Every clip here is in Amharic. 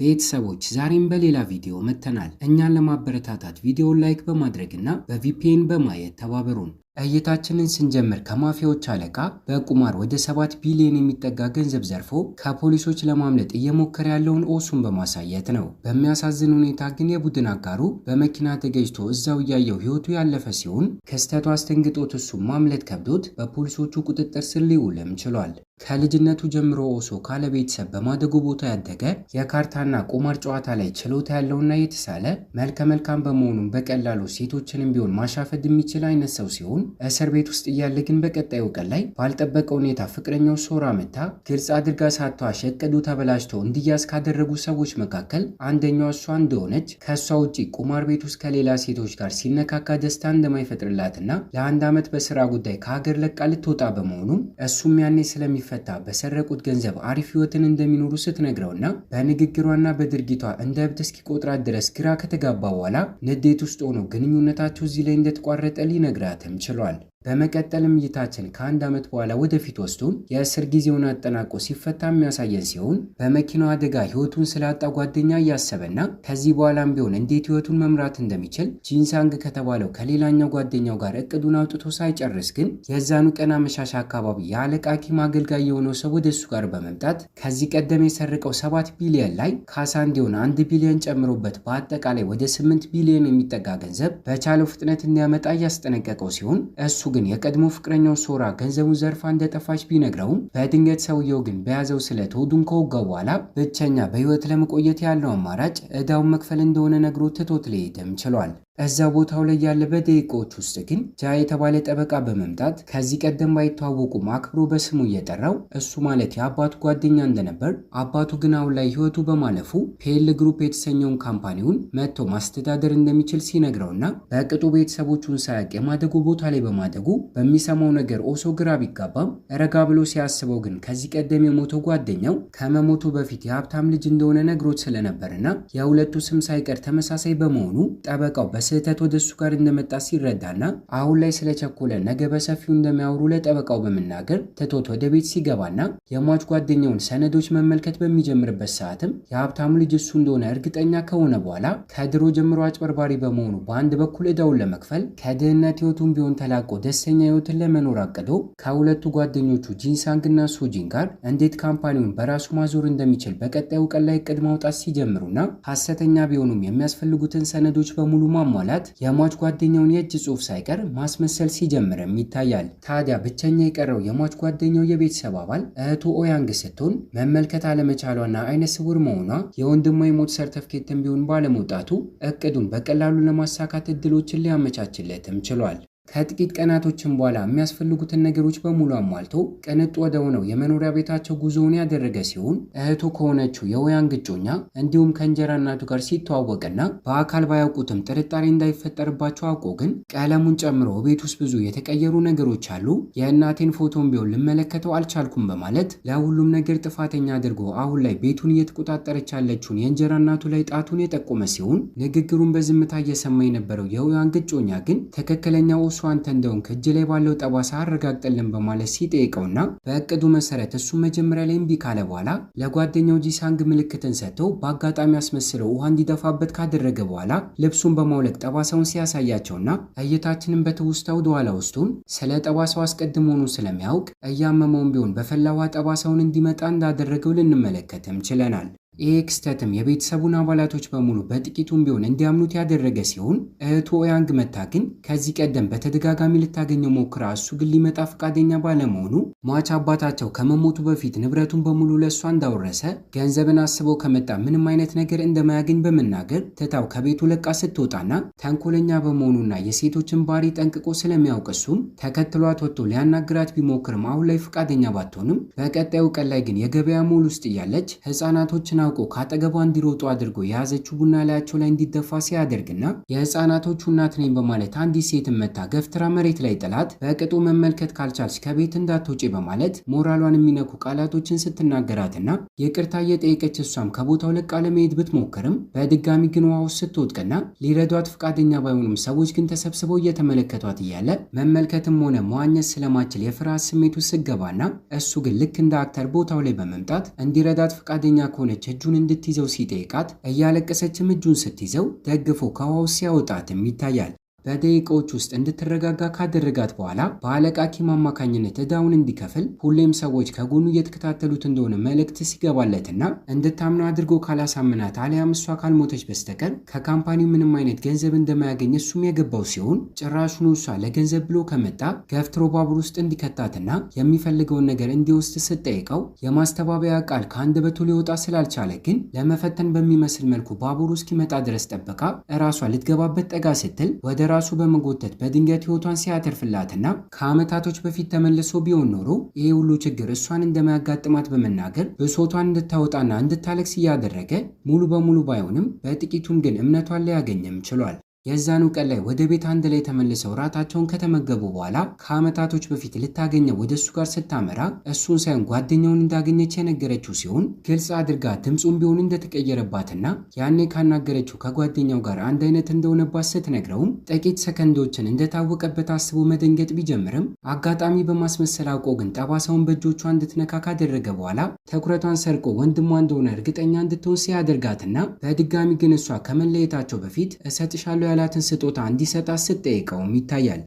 ቤተሰቦች፣ ዛሬም በሌላ ቪዲዮ መጥተናል። እኛን ለማበረታታት ቪዲዮውን like በማድረግና በ VPN በማየት ተባበሩን። እይታችንን ስንጀምር ከማፊያዎች አለቃ በቁማር ወደ 7 ቢሊዮን የሚጠጋ ገንዘብ ዘርፎ ከፖሊሶች ለማምለጥ እየሞከረ ያለውን ኦሱን በማሳየት ነው። በሚያሳዝን ሁኔታ ግን የቡድን አጋሩ በመኪና ተገጭቶ እዛው እያየው ህይወቱ ያለፈ ሲሆን፣ ክስተቱ አስደንግጦት እሱ ማምለጥ ከብዶት በፖሊሶቹ ቁጥጥር ስር ሊውልም ችሏል። ከልጅነቱ ጀምሮ ኦሶ ካለ ቤተሰብ በማደጎ ቦታ ያደገ፣ የካርታና ቁማር ጨዋታ ላይ ችሎታ ያለውና የተሳለ፣ መልከ መልካም በመሆኑም በቀላሉ ሴቶችንም ቢሆን ማሻፈድ የሚችል አይነት ሰው ሲሆን፣ እስር ቤት ውስጥ እያለ ግን በቀጣዩ ቀን ላይ ባልጠበቀ ሁኔታ ፍቅረኛው ሶራ መታ ግልጽ አድርጋ ሳትዋሽ እቅዱ ተበላሽቶ እንዲያዝ ካደረጉ ሰዎች መካከል አንደኛዋ እሷ እንደሆነች፣ ከእሷ ውጪ ቁማር ቤት ውስጥ ከሌላ ሴቶች ጋር ሲነካካ ደስታ እንደማይፈጥርላትና ለ1 ዓመት በስራ ጉዳይ ከሀገር ለቃ ልትወጣ በመሆኑም እሱም ያኔ ስለሚፈታ በሰረቁት ገንዘብ አሪፍ ህይወትን እንደሚኖሩ ስትነግረውና በንግግሯና በድርጊቷ እንደ እብድ እስኪቆጥራት ድረስ ግራ ከተጋባ በኋላ ንዴት ውስጥ ሆኖ ግንኙነታቸው እዚህ ላይ እንደተቋረጠ ሊነግራትም ችሏል። በመቀጠልም እይታችን ከ1 ዓመት በኋላ ወደፊት ወስዶን የእስር ጊዜውን አጠናቆ ሲፈታ የሚያሳየን ሲሆን፣ በመኪናው አደጋ ህይወቱን ስላጣ ጓደኛ እያሰበና ከዚህ በኋላም ቢሆን እንዴት ህይወቱን መምራት እንደሚችል ጂንሳንግ ከተባለው ከሌላኛው ጓደኛው ጋር እቅዱን አውጥቶ ሳይጨርስ ግን የዛኑ ቀን አመሻሽ አካባቢ የአለቃ ኪም አገልጋይ የሆነው ሰው ወደ እሱ ጋር በመምጣት ከዚህ ቀደም የሰረቀው 7 ቢሊዮን ላይ ካሳ እንዲሆን 1 ቢሊዮን ጨምሮበት በአጠቃላይ ወደ 8 ቢሊዮን የሚጠጋ ገንዘብ በቻለው ፍጥነት እንዲያመጣ እያስጠነቀቀው ሲሆን፣ እሱ ግን የቀድሞ ፍቅረኛው ሶራ ገንዘቡን ዘርፋ እንደጠፋች ቢነግረውም በድንገት ሰውየው ግን በያዘው ስለት ሆዱን ከወጋው በኋላ ብቸኛ በህይወት ለመቆየት ያለው አማራጭ ዕዳውን መክፈል እንደሆነ ነግሮ ትቶት ሊሄድም ችሏል። እዛ ቦታው ላይ ያለ በደቂቃዎች ውስጥ ግን ጃ የተባለ ጠበቃ በመምጣት ከዚህ ቀደም ባይተዋወቁም አክብሮ በስሙ እየጠራው እሱ ማለት የአባቱ ጓደኛ እንደነበር፣ አባቱ ግን አሁን ላይ ህይወቱ በማለፉ ፔል ግሩፕ የተሰኘውን company ውን መጥቶ ማስተዳደር እንደሚችል ሲነግረውና በቅጡ ቤተሰቦቹን ሳያውቅ የማደጎ ቦታ ላይ በማደጉ በሚሰማው ነገር ኦሶ ግራ ቢጋባም ረጋ ብሎ ሲያስበው ግን ከዚህ ቀደም የሞተው ጓደኛው ከመሞቱ በፊት የሀብታም ልጅ እንደሆነ ነግሮት ስለነበርና የሁለቱ ስም ሳይቀር ተመሳሳይ በመሆኑ ጠበቃው በስህተት ወደ እሱ ጋር እንደመጣ ሲረዳና አሁን ላይ ስለቸኮለ ነገ በሰፊው እንደሚያወሩ ለጠበቃው በመናገር ትቶት ወደ ቤት ሲገባና የሟች ጓደኛውን ሰነዶች መመልከት በሚጀምርበት ሰዓትም የሀብታሙ ልጅ እሱ እንደሆነ እርግጠኛ ከሆነ በኋላ ከድሮ ጀምሮ አጭበርባሪ በመሆኑ በአንድ በኩል ዕዳውን ለመክፈል ከድህነት ህይወቱን ቢሆን ተላቆ ደስተኛ ህይወትን ለመኖር አቅዶ ከሁለቱ ጓደኞቹ ጂንሳንግና ሱጂን ጋር እንዴት company ውን በራሱ ማዞር እንደሚችል በቀጣዩ ቀን ላይ እቅድ ማውጣት ሲጀምሩና ሐሰተኛ ቢሆኑም የሚያስፈልጉትን ሰነዶች በሙሉ ማሟላት፣ የሟች ጓደኛውን የእጅ ጽሑፍ ሳይቀር ማስመሰል ሲጀምርም ይታያል። ታዲያ ብቸኛ የቀረው የሟች ጓደኛው የቤተሰብ አባል እህቱ ኦያንግ ስትሆን፣ መመልከት አለመቻሏና አይነ ስውር መሆኗ የወንድሟ የሞት ሰርተፍኬትን ቢሆን ባለመውጣቱ እቅዱን በቀላሉ ለማሳካት እድሎችን ሊያመቻችለትም ችሏል። ከጥቂት ቀናቶችም በኋላ የሚያስፈልጉትን ነገሮች በሙሉ አሟልቶ ቅንጡ ወደ ሆነው የመኖሪያ ቤታቸው ጉዞውን ያደረገ ሲሆን፣ እህቱ ከሆነችው የኦያንግ እጮኛ እንዲሁም ከእንጀራ እናቱ ጋር ሲተዋወቅና በአካል ባያውቁትም ጥርጣሬ እንዳይፈጠርባቸው አውቆ ግን ቀለሙን ጨምሮ ቤት ውስጥ ብዙ የተቀየሩ ነገሮች አሉ፣ የእናቴን ፎቶም ቢሆን ልመለከተው አልቻልኩም በማለት ለሁሉም ነገር ጥፋተኛ አድርጎ አሁን ላይ ቤቱን እየተቆጣጠረች ያለችውን የእንጀራ እናቱ ላይ ጣቱን የጠቆመ ሲሆን፣ ንግግሩን በዝምታ እየሰማ የነበረው የኦያንግ እጮኛ ግን ትክክለኛው እሱ አንተ እንደሆንክ እጅ ላይ ባለው ጠባሳ አረጋግጠልን በማለት ሲጠይቀውና በእቅዱ መሰረት እሱ መጀመሪያ ላይ እምቢ ካለ በኋላ ለጓደኛው ጂሳንግ ምልክትን ሰጥቶ በአጋጣሚ አስመስለው ውሃ እንዲደፋበት ካደረገ በኋላ ልብሱን በማውለቅ ጠባሳውን ሲያሳያቸውና እይታችንን በትውስታ ወደኋላ ወስዶን ስለ ጠባሳው አስቀድሞውኑ ስለሚያውቅ እያመመውን ቢሆን በፈላ ውሃ ጠባሳውን እንዲመጣ እንዳደረገው ልንመለከትም ችለናል። ይህ ክስተትም የቤተሰቡን አባላቶች በሙሉ በጥቂቱም ቢሆን እንዲያምኑት ያደረገ ሲሆን፣ እህቱ ኦያንግ መታ ግን ከዚህ ቀደም በተደጋጋሚ ልታገኘው ሞክራ እሱ ግን ሊመጣ ፈቃደኛ ባለመሆኑ ሟች አባታቸው ከመሞቱ በፊት ንብረቱን በሙሉ ለእሷ እንዳወረሰ፣ ገንዘብን አስበው ከመጣ ምንም አይነት ነገር እንደማያገኝ በመናገር ትታው ከቤቱ ለቃ ስትወጣና ተንኮለኛ በመሆኑና የሴቶችን ባህሪ ጠንቅቆ ስለሚያውቅ እሱም ተከትሏት ወጥቶ ሊያናግራት ቢሞክርም አሁን ላይ ፈቃደኛ ባትሆንም በቀጣዩ ቀን ላይ ግን የገበያ ሞል ውስጥ እያለች ህፃናቶችን አውቆ ካጠገቧ እንዲሮጡ አድርጎ የያዘችው ቡና ላያቸው ላይ እንዲደፋ ሲያደርግና የህፃናቶቹ እናት ነኝ በማለት አንዲት ሴትን መታ ገፍትራ መሬት ላይ ጥላት በቅጡ መመልከት ካልቻልሽ ከቤት እንዳትወጪ በማለት ሞራሏን የሚነኩ ቃላቶችን ስትናገራትና ይቅርታ እየጠየቀች እሷም ከቦታው ለቃ ለመሄድ ብትሞክርም በድጋሚ ግን ውሃ ውስጥ ስትወድቅና ሊረዷት ፈቃደኛ ባይሆኑም ሰዎች ግን ተሰብስበው እየተመለከቷት እያለ መመልከትም ሆነ መዋኘት ስለማችል የፍርሃት ስሜቱ ስትገባና እሱ ግን ልክ እንደ actor ቦታው ላይ በመምጣት እንዲረዳት ፈቃደኛ ከሆነች እጁን እንድትይዘው ሲጠይቃት እያለቀሰችም እጁን ስትይዘው ደግፎ ከውሃው ሲያወጣትም ይታያል። በደቂቃዎች ውስጥ እንድትረጋጋ ካደረጋት በኋላ በአለቃ ኪም አማካኝነት ዕዳውን እንዲከፍል ሁሌም ሰዎች ከጎኑ እየተከታተሉት እንደሆነ መልእክት ሲገባለትና እንድታምነው አድርጎ ካላሳምናት አሊያም እሷ ካልሞተች በስተቀር ከ company ው ምንም አይነት ገንዘብ እንደማያገኝ እሱም የገባው ሲሆን ጭራሹን እሷ ለገንዘብ ብሎ ከመጣ ገፍትሮ ባቡር ውስጥ እንዲከታትና የሚፈልገውን ነገር እንዲወስድ ስትጠይቀው የማስተባበያ ቃል ከአንደበቱ ሊወጣ ስላልቻለ ግን ለመፈተን በሚመስል መልኩ ባቡሩ እስኪመጣ ድረስ ጠብቃ እራሷ ልትገባበት ጠጋ ስትል ወደ ራሱ በመጎተት በድንገት ሕይወቷን ሲያተርፍላትና ከዓመታቶች በፊት ተመልሶ ቢሆን ኖሮ ይሄ ሁሉ ችግር እሷን እንደማያጋጥማት በመናገር ብሶቷን እንድታወጣና እንድታለቅስ እያደረገ ሙሉ በሙሉ ባይሆንም በጥቂቱም ግን እምነቷን ሊያገኝም ችሏል። የዛኑ ቀን ላይ ወደ ቤት አንድ ላይ ተመልሰው ራታቸውን ከተመገቡ በኋላ ከዓመታቶች በፊት ልታገኘው ወደ እሱ ጋር ስታመራ እሱን ሳይሆን ጓደኛውን እንዳገኘች የነገረችው ሲሆን ግልጽ አድርጋ ድምፁን ቢሆን እንደተቀየረባትና ያኔ ካናገረችው ከጓደኛው ጋር አንድ አይነት እንደሆነባት ስትነግረውም ጥቂት ሰከንዶችን እንደታወቀበት አስቦ መደንገጥ ቢጀምርም አጋጣሚ በማስመሰል አውቆ ግን ጠባሳውን በእጆቿ እንድትነካ ካደረገ በኋላ ትኩረቷን ሰርቆ ወንድሟ እንደሆነ እርግጠኛ እንድትሆን ሲያደርጋትና በድጋሚ ግን እሷ ከመለየታቸው በፊት እሰጥሻለሁ ያላትን ስጦታ እንዲሰጣት ስትጠይቀውም ይታያል።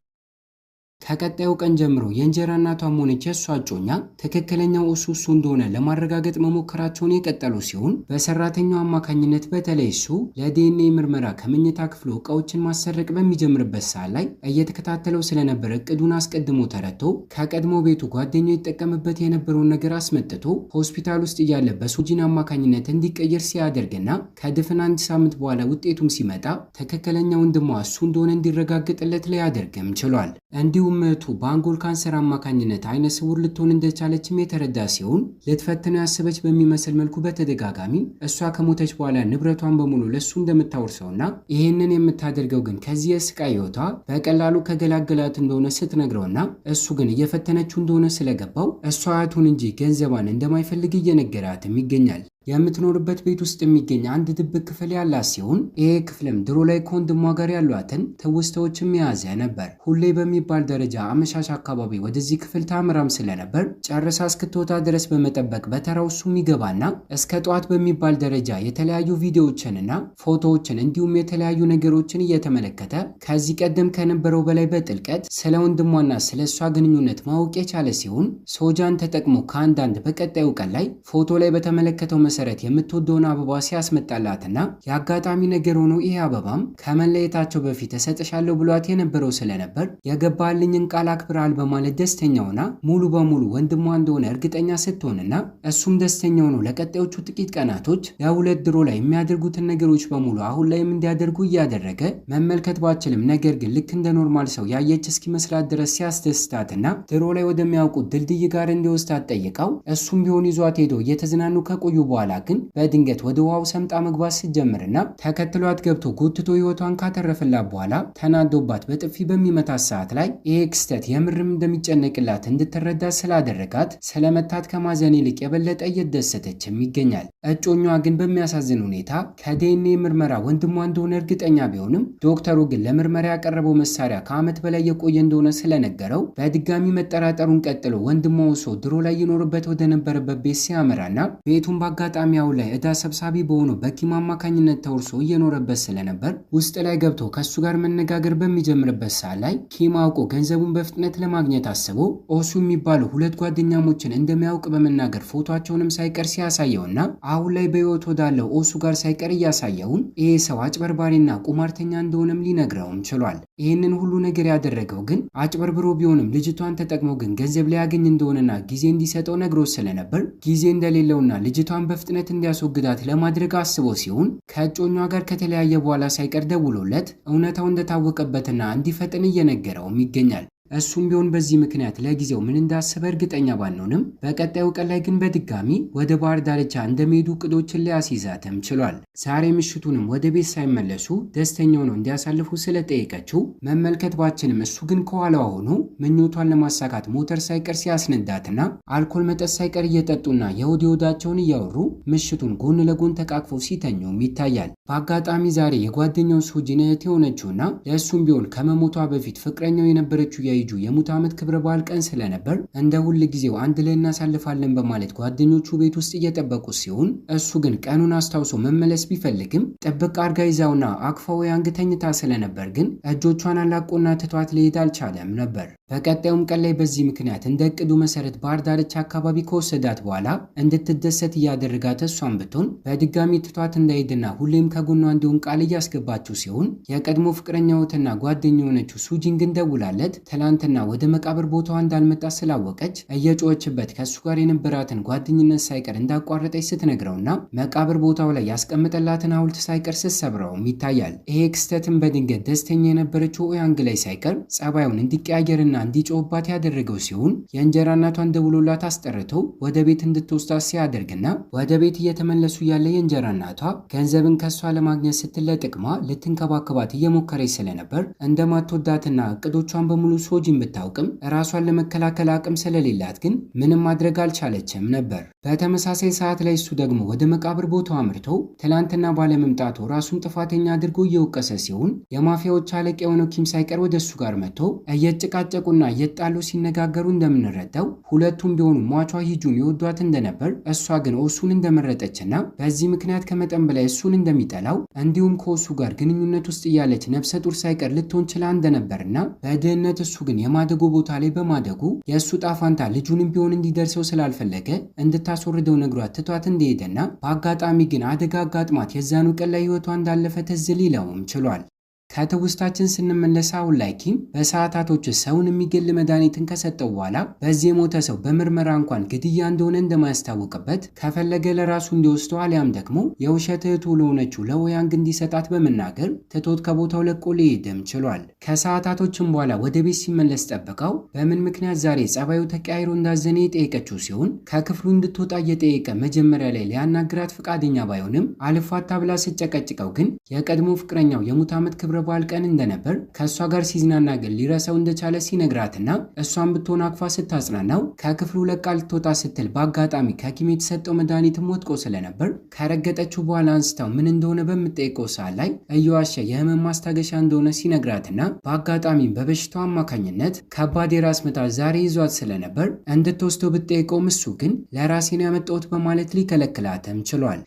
ከቀጣዩ ቀን ጀምሮ የእንጀራ እናቷም ሆነች የእሷ እጮኛ ትክክለኛው እሱ እሱ እንደሆነ ለማረጋገጥ መሞከራቸውን የቀጠሉ ሲሆን በሰራተኛው አማካኝነት በተለይ እሱ ለዲኤንኤ ምርመራ ከመኝታ ክፍሉ እቃዎችን ማሰረቅ በሚጀምርበት ሰዓት ላይ እየተከታተለው ስለነበረ እቅዱን አስቀድሞ ተረድቶ ከቀድሞ ቤቱ ጓደኛው ይጠቀምበት የነበረውን ነገር አስመጥቶ ሆስፒታል ውስጥ እያለ በሶጂን አማካኝነት እንዲቀየር ሲያደርግና ከድፍን አንድ ሳምንት በኋላ ውጤቱም ሲመጣ ትክክለኛ ወንድሟ እሱ እንደሆነ እንዲረጋገጥለት ሊያደርግም ችሏል። እንዲሁም እህቱ በአንጎል ካንሰር አማካኝነት አይነ ስውር ልትሆን እንደቻለችም የተረዳ ሲሆን ልትፈትነው ያሰበች በሚመስል መልኩ በተደጋጋሚ እሷ ከሞተች በኋላ ንብረቷን በሙሉ ለሱ እንደምታወርሰውና ይህንን የምታደርገው ግን ከዚህ የስቃይ ሕይወቷ በቀላሉ ከገላገላት እንደሆነ ስትነግረውና እሱ ግን እየፈተነችው እንደሆነ ስለገባው እሷ እህቱን እንጂ ገንዘቧን እንደማይፈልግ እየነገራትም ይገኛል። የምትኖርበት ቤት ውስጥ የሚገኝ አንድ ድብቅ ክፍል ያላት ሲሆን ይሄ ክፍልም ድሮ ላይ ከወንድሟ ጋር ያሏትን ትውስታዎችም የያዘ ነበር። ሁሌ በሚባል ደረጃ አመሻሽ አካባቢ ወደዚህ ክፍል ታምራም ስለነበር ጨርሳ እስክትወጣ ድረስ በመጠበቅ በተራው እሱም ይገባና እስከ ጠዋት በሚባል ደረጃ የተለያዩ ቪዲዮዎችንና ፎቶዎችን እንዲሁም የተለያዩ ነገሮችን እየተመለከተ ከዚህ ቀደም ከነበረው በላይ በጥልቀት ስለ ወንድሟና ስለ እሷ ግንኙነት ማወቅ የቻለ ሲሆን ሶጃን ተጠቅሞ ከአንዳንድ በቀጣዩ ቀን ላይ ፎቶ ላይ በተመለከተው መሰረት የምትወደውን አበባ ሲያስመጣላትና የአጋጣሚ ነገር ሆኖ ይሄ አበባም ከመለየታቸው በፊት እሰጥሻለሁ ብሏት የነበረው ስለነበር የገባልኝን ቃል አክብራል በማለት ደስተኛ ሆና ሙሉ በሙሉ ወንድሟ እንደሆነ እርግጠኛ ስትሆንና እሱም ደስተኛ ሆኖ ለቀጣዮቹ ጥቂት ቀናቶች ለሁለት ድሮ ላይ የሚያደርጉትን ነገሮች በሙሉ አሁን ላይም እንዲያደርጉ እያደረገ መመልከት ባችልም ነገር ግን ልክ እንደ normal ሰው ያየች እስኪመስላት ድረስ ሲያስደስታትና ድሮ ላይ ወደሚያውቁት ድልድይ ጋር እንዲወስዳት ጠይቀው እሱም ቢሆን ይዟት ሄዶ እየተዝናኑ ከቆዩ በኋላ ግን በድንገት ወደ ውሃው ሰምጣ መግባት ስትጀምርና ተከትሏት ገብቶ ጎትቶ ሕይወቷን ካተረፈላት በኋላ ተናዶባት በጥፊ በሚመታት ሰዓት ላይ ይሄ ክስተት የምርም እንደሚጨነቅላት እንድትረዳ ስላደረጋት ስለመታት ከማዘን ይልቅ የበለጠ እየደሰተችም ይገኛል። እጮኛዋ ግን በሚያሳዝን ሁኔታ ከዲኤንኤ ምርመራ ወንድሟ እንደሆነ እርግጠኛ ቢሆንም ዶክተሩ ግን ለምርመራ ያቀረበው መሳሪያ ከዓመት በላይ የቆየ እንደሆነ ስለነገረው በድጋሚ መጠራጠሩን ቀጥሎ ወንድሟ ውሶ ድሮ ላይ ይኖርበት ወደነበረበት ቤት ሲያመራና ቤቱን በአጋጣሚ አሁን ላይ ዕዳ ሰብሳቢ በሆነው በኪም አማካኝነት ተወርሶ እየኖረበት ስለነበር ውስጥ ላይ ገብቶ ከሱ ጋር መነጋገር በሚጀምርበት ሰዓት ላይ ኪም አውቆ ገንዘቡን በፍጥነት ለማግኘት አስቦ ኦሱ የሚባሉ ሁለት ጓደኛሞችን እንደሚያውቅ በመናገር ፎቶቸውንም ሳይቀር ሲያሳየውና አሁን ላይ በሕይወት ወዳለው ኦሱ ጋር ሳይቀር እያሳየውን ይሄ ሰው አጭበርባሪና ቁማርተኛ እንደሆነም ሊነግረውም ችሏል። ይህንን ሁሉ ነገር ያደረገው ግን አጭበርብሮ ቢሆንም ልጅቷን ተጠቅሞ ግን ገንዘብ ሊያገኝ እንደሆነና ጊዜ እንዲሰጠው ነግሮ ስለነበር ጊዜ እንደሌለውና ልጅቷን በፍጥነት እንዲያስወግዳት ለማድረግ አስቦ ሲሆን ከእጮኛዋ ጋር ከተለያየ በኋላ ሳይቀር ደውሎለት እውነታው እንደታወቀበትና እንዲፈጥን እየነገረውም ይገኛል። እሱም ቢሆን በዚህ ምክንያት ለጊዜው ምን እንዳሰበ እርግጠኛ ባንሆንም በቀጣዩ ቀን ላይ ግን በድጋሚ ወደ ባህር ዳርቻ እንደሚሄዱ እቅዶችን ሊያስይዛትም ችሏል። ዛሬ ምሽቱንም ወደ ቤት ሳይመለሱ ደስተኛ ሆነው እንዲያሳልፉ ስለጠየቀችው መመልከት ባችልም እሱ ግን ከኋላዋ ሆኖ ምኞቷን ለማሳካት ሞተር ሳይቀር ሲያስነዳትና አልኮል መጠጥ ሳይቀር እየጠጡና የሆድ የሆዳቸውን እያወሩ ምሽቱን ጎን ለጎን ተቃቅፈው ሲተኙም ይታያል። በአጋጣሚ ዛሬ የጓደኛው ሶጂን እህት የሆነችውና ለእሱም ቢሆን ከመሞቷ በፊት ፍቅረኛው የነበረችው የሂጁ የሙት ዓመት ክብረ በዓል ቀን ስለነበር እንደ ሁል ጊዜው አንድ ላይ እናሳልፋለን በማለት ጓደኞቹ ቤት ውስጥ እየጠበቁ ሲሆን እሱ ግን ቀኑን አስታውሶ መመለስ ቢፈልግም ጥብቅ አርጋ ይዛውና አቅፋው ኦያንግ ተኝታ ስለነበር ግን እጆቿን አላቆና ትቷት ሊሄድ አልቻለም ነበር። በቀጣዩም ቀን ላይ በዚህ ምክንያት እንደ እቅዱ መሰረት ባህር ዳርቻ አካባቢ ከወሰዳት በኋላ እንድትደሰት እያደረጋት እሷን ብትሆን በድጋሚ ትቷት እንዳይሄድና ሁሌም ከጎኗ እንዲሆን ቃል እያስገባችው ሲሆን የቀድሞ ፍቅረኛውትና ጓደኛ የሆነችው ሱጂን ግን ደውላለት ትላንትና ወደ መቃብር ቦታዋ እንዳልመጣ ስላወቀች እየጮኸችበት ከእሱ ጋር የነበራትን ጓደኝነት ሳይቀር እንዳቋረጠች ስትነግረውና መቃብር ቦታው ላይ ያስቀመጠላትን ሐውልት ሳይቀር ስትሰብረውም ይታያል። ይሄ ክስተትን በድንገት ደስተኛ የነበረችው ኦያንግ ላይ ሳይቀር ጸባዩን እንዲቀያየርና እንዲጮህባት ያደረገው ሲሆን የእንጀራ እናቷን ደውሎላት አስጠርቶ ወደ ቤት እንድትወስዳት ሲያደርግና ወደ ቤት እየተመለሱ ያለ የእንጀራ እናቷ ገንዘብን ከሷ ለማግኘት ስትል ለጥቅሟ ልትንከባከባት እየሞከረች ስለነበር እንደማትወዳትና እቅዶቿን በሙሉ ሶጂን ብታውቅም ራሷን ለመከላከል አቅም ስለሌላት ግን ምንም ማድረግ አልቻለችም ነበር። በተመሳሳይ ሰዓት ላይ እሱ ደግሞ ወደ መቃብር ቦታው አምርቶ ትላንትና ባለመምጣቱ ራሱን ጥፋተኛ አድርጎ እየወቀሰ ሲሆን የማፊያዎች አለቃ የሆነው ኪም ሳይቀር ወደ እሱ ጋር መጥቶ እየተጨቃጨቁና እየጣሉ ሲነጋገሩ እንደምንረዳው ሁለቱም ቢሆኑ ሟቿ ሂጁን የወዷት እንደነበር እሷ ግን ኦሱን እንደመረጠችና በዚህ ምክንያት ከመጠን በላይ እሱን እንደሚጠላው እንዲሁም ከኦሱ ጋር ግንኙነት ውስጥ እያለች ነፍሰ ጡር ሳይቀር ልትሆን ችላ እንደነበርና በድህነት እሱ ግን የማደጎ ቦታ ላይ በማደጉ የእሱ ጣፋንታ ልጁንም ቢሆን እንዲደርሰው ስላልፈለገ እንድታስወርደው ነግሯት ትቷት እንደሄደና በአጋጣሚ ግን አደጋ አጋጥሟት የዛኑ ቀን ላይ ህይወቷ እንዳለፈ ትዝ ሊለውም ችሏል። ከትውስታችን ስንመለስ አሁን ላይ ኪም በሰዓታቶች ሰውን የሚገል መድኃኒትን ከሰጠው በኋላ በዚህ የሞተ ሰው በምርመራ እንኳን ግድያ እንደሆነ እንደማያስታውቅበት ከፈለገ ለራሱ እንዲወስደው አሊያም ደግሞ የውሸት እህቱ ለሆነችው ለኦያንግ እንዲሰጣት በመናገር ትቶት ከቦታው ለቆ ሊሄድም ችሏል። ከሰዓታቶችም በኋላ ወደ ቤት ሲመለስ ጠብቀው በምን ምክንያት ዛሬ ጸባዩ ተቀያይሮ እንዳዘነ የጠየቀችው ሲሆን ከክፍሉ እንድትወጣ እየጠየቀ መጀመሪያ ላይ ሊያናግራት ፈቃደኛ ባይሆንም አልፋታ ብላ ስትጨቀጭቀው ግን የቀድሞ ፍቅረኛው የሙት ዓመት ክብረ በዓል ቀን እንደነበር ከእሷ ጋር ሲዝናና ግን ሊረሳው እንደቻለ ሲነግራትና እሷን ብትሆን አቅፋ ስታጽናናው ከክፍሉ ለቃ ልትወጣ ስትል በአጋጣሚ ከኪም የተሰጠው መድኃኒትም ወድቆ ስለነበር ከረገጠችው በኋላ አንስታው ምን እንደሆነ በምትጠይቀው ሰዓት ላይ እየዋሸ የህመም ማስታገሻ እንደሆነ ሲነግራትና በአጋጣሚም በበሽታው አማካኝነት ከባድ የራስ ምታት ዛሬ ይዟት ስለነበር እንድትወስደው ብትጠይቀውም እሱ ግን ለራሴ ነው ያመጣሁት በማለት ሊከለክላትም ችሏል።